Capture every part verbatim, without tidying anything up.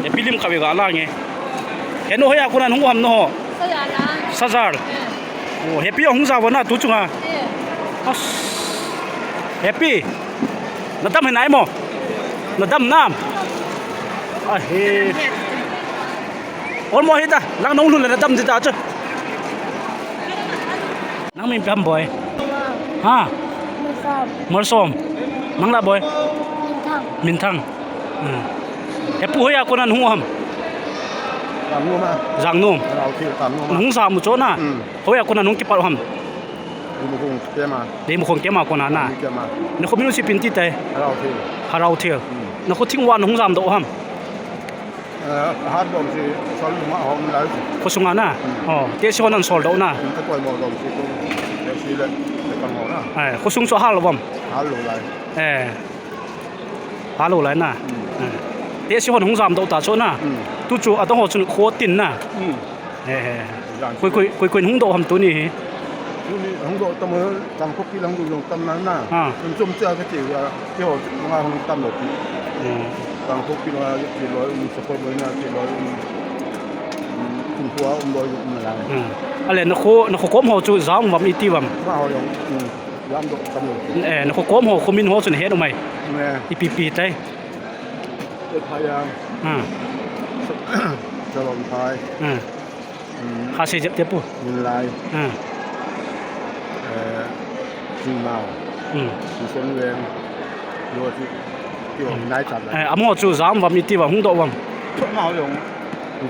Happy lim kave ga la nge. Henu hoiya kona hung u ham nangho? Sajar. Sajar. Eh. Oh, Happy hung ja vona tu chunga. Eh. As. Happy. Nadam hinai mo. Nadam nam. Ahe. Olmo hita. Lang nung lun le nadam dita chu. Nang min ipi ham boi? Ha? Malsom. Malsom. Nang la boi? Minthang. Minthang. Hmm. Hepu hoiya kona nahung u ham? Jangnom a. Jangnom. Harau thil Jangnom a. Nahung jam u chu na? Hmm. Hoiya kona nahung kipat u ham? Leimakhong camp a. Leimakhong camp a kona na? Camp a. Nakho min u chu ipi ti tai? Harau thil. Harau thil. Hmm. Nakho thing uva nahung jamdoh u ham? Eh, hat bom si sol lunga hom lai. Khosunga na? Hmm. Oh, tehse hon asoldoh na? Hmm, ka koi mo dom si ko. Tehse le, le kan ho na. Eh, khosung chu ahal lou vem? Hal lou lai. Eh. Hal lou lai na? Hmm. Eh. Tehse hon hung jamdoh ta chu na? Hmm. Tu chu adang ho chun kho tin na? Hmm. Eh, eh. Jan. Koi, koi, koi, koi hung doh ham tuni hi? Tuni hung doh tam, Kangpokpi lang doh jong tam na na. Ah. Chom chom cha ka ti ya, ti ho nga hung tam lo ti. Hmm. Kangpokpi nga ti lo, um, Sakolboi na ti lo, um, um, Tumkhua um lo, um, na la. Hmm. Ale, nakho, nakho kom ho chu jam vem iti vem? Ma ho jong, um, jamdoh tam lo ti. Eh, nakho kom ho, khomin ho chun het u mai. Ne. Ipi pi tai. E phai ya. Hmm. Chalom phai. Hmm. Hmm. Khasi jep te pu. Minlai. Hmm. Eh, Chingmao. Hmm. Chinsenveng. Yo ti, ti ho, hmm, nai chat la. Eh, amaho chu jam vem iti vem hung doh vem? Chot ma ho jong.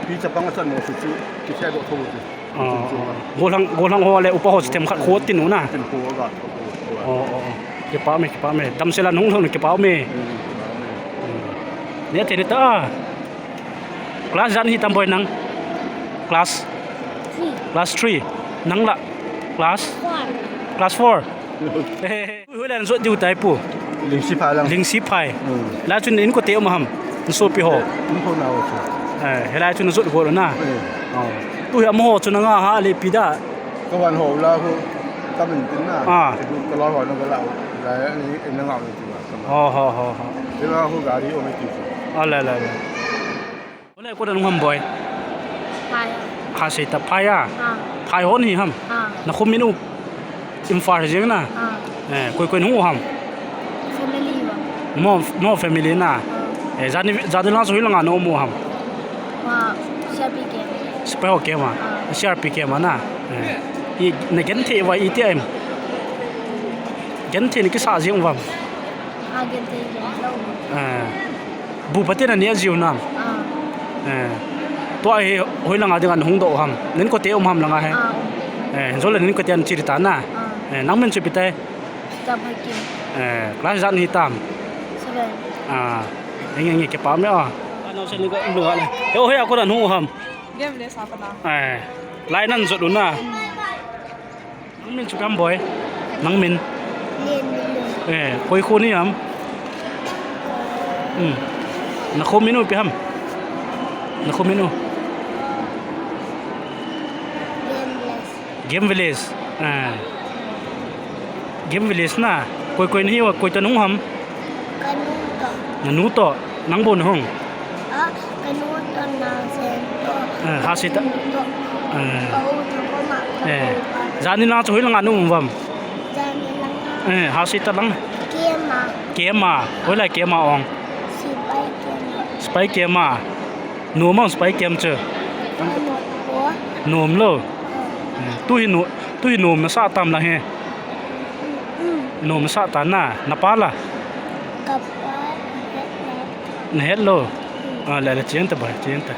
Pi chapang a chan mo su chu, ti se doh tho chu. Oh, oh. Gollhang, gollhang ho le upa ho chu themkhat kho tin u na. Themkhat kho ga. Oh, oh, oh. Kipa me, kipa me. Damsel a nahung lhon kipa me. Hmm, kipa me. Hmm. Ne te ne ta. Class ijat nahi tam boi nang? Class? Three. Class three. Nang la? Class? Four. Class four. Hoilang jot diu tai pu? Lingsiphai lang. Lingsiphai. Hmm. Lai chun in kote um ham? Nasopi ho. In ko na ho chu. Eh, hilai chun najot go na. Eh. Oh. Tu hi amaho chu nanga ha le ipi da. Ka van ho la ho. Ka min tin na. Ah. Ka loi ho na ka la. La ni in na ngau ni tin na. Ho, ho, ho, ho. Ila ho gari o me ti. Ah, la, la, la. Ole, koi koi nahung ham boi? Phai. Khasi ta Phai a? Ah. Phai hon hi ham? Ah. Nakho min u Imphal hi jeng na? Ah. Eh, koi koi nahung u ham? Family ba. Mo, no family na? Ah. Eh, jani, jani lang chu hoilang a na um u ham? Ma, C R P camp. Sepai ho camp a? Ah. C R P camp a na? Eh. I, na genthei uva iti em? Genthei na kisa jeng uvam? Ah, genthei jeng lou. Eh. Bu pate na neh jiu nam? Ah. Eh. Tua hi hoilang a dinga nahung doh u ham? Nin kote um ham langa hi? Ah, um. Eh, jole nin kote an chiri ta na? Ah. Eh, nang min chu ipi tai? Chaphakim. Eh, class ijat nahi tam? Seven. Ah. Enge, enge, kipa me a. Ano se ni ko lu ale. He, hoiya kona nahung u ham? Game le sa pa na. Eh. Lai nan jot u na? Hmm. Nang min chu ipi ham boi? Nang min? Len, Len. Eh, koi kho nahi ham? Hmm. Nakho min u ipi ham? Nakho min u? Game Village. Game Village. Eh. Game Village na? Koi koi nahi uva, koi toh nahung ham? Kanu toh. Nanu toh. Nang bou nahung? Ah, kanu toh, naosen toh. Eh, ha sita. Kanu toh. Eh. Ka u toh koma. Eh. Jani lang chu hoilang a na um uvam? Jani lang a. Eh, ha sita lang. Camp a. Camp a. Hoilai camp a ong? Sepai camp a. Sepai camp a. Nom am sepai camp chu? Nom lou. Eh, tu hi no, tu hi nom nasah tam lang hi? Nom nasah ta na, napa la? Kapa, nahet lou. Nahet lou? Hmm. Ah, le, le, chen ta boi, chen ta.